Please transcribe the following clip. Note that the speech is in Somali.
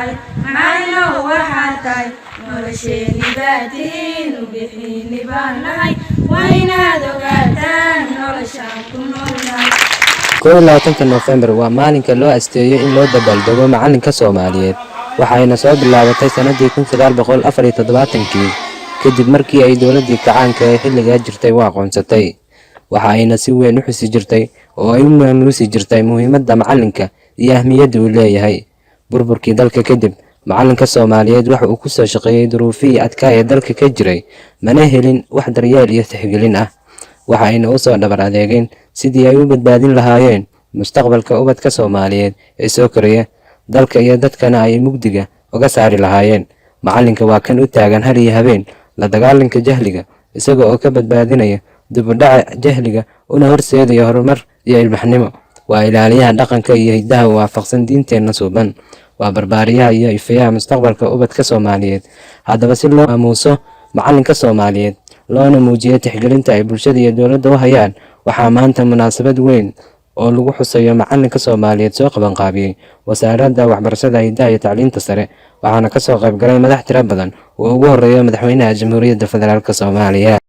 Tahay macalinow, waxaad tahay nolosheeni baa tihiin, ubixiini baan nahay, waa inaad ogaataan noloshaan ku noolnahay. 21-ka Noofembar waa maalinka loo asteeyo in loo dabaaldego macalinka Soomaaliyeed. Waxayna soo bilaabatay sanadii 1974-kii, kadib markii ay dowladii kacaanka ee xilligaa jirtay u aqoonsatay. Waxa ayna si weyn u xusi jirtay oo ay u maamuusi jirtay muhiimadda macalinka iyo ahmiyadda uu leeyahay. Burburkii dalka kadib, macalinka Soomaaliyeed waxa uu kusoo shaqeeyey duruufihii adkaa ee dalka ka jiray, mana helin wax daryeel iyo tixgelin ah. Waxa ayna usoo dhabar adeegeen sidii ay u badbaadin lahaayeen mustaqbalka ubadka Soomaaliyeed ee soo koraya, dalka iyo dadkana ay mugdiga uga saari lahaayeen. Macalinka waa kan u taagan har iyo habeen la dagaalanka jahliga, isaga oo ka badbaadinaya dibudhaca jahliga una horseedaya horumar iyo ilbaxnimo. Waa ilaaliyaha dhaqanka iyo hiddaha waafaqsan diinteenna suuban. Waa barbaariyaha iyo ifayaha mustaqbalka ubadka Soomaaliyeed. Haddaba, si loo maamuuso macalinka Soomaaliyeed loona muujiyo tixgelinta ay bulshada iyo dowladda u hayaan, waxaa maanta munaasabad weyn oo lagu xusayo macalinka Soomaaliyeed soo qabanqaabiyey Wasaaradda Waxbarashada, Hidaha iyo Tacliinta Sare, waxaana kasoo qayb galay madax tiro badan oo ugu horeeya Madaxweynaha Jamhuuriyadda Federaalka Soomaaliya.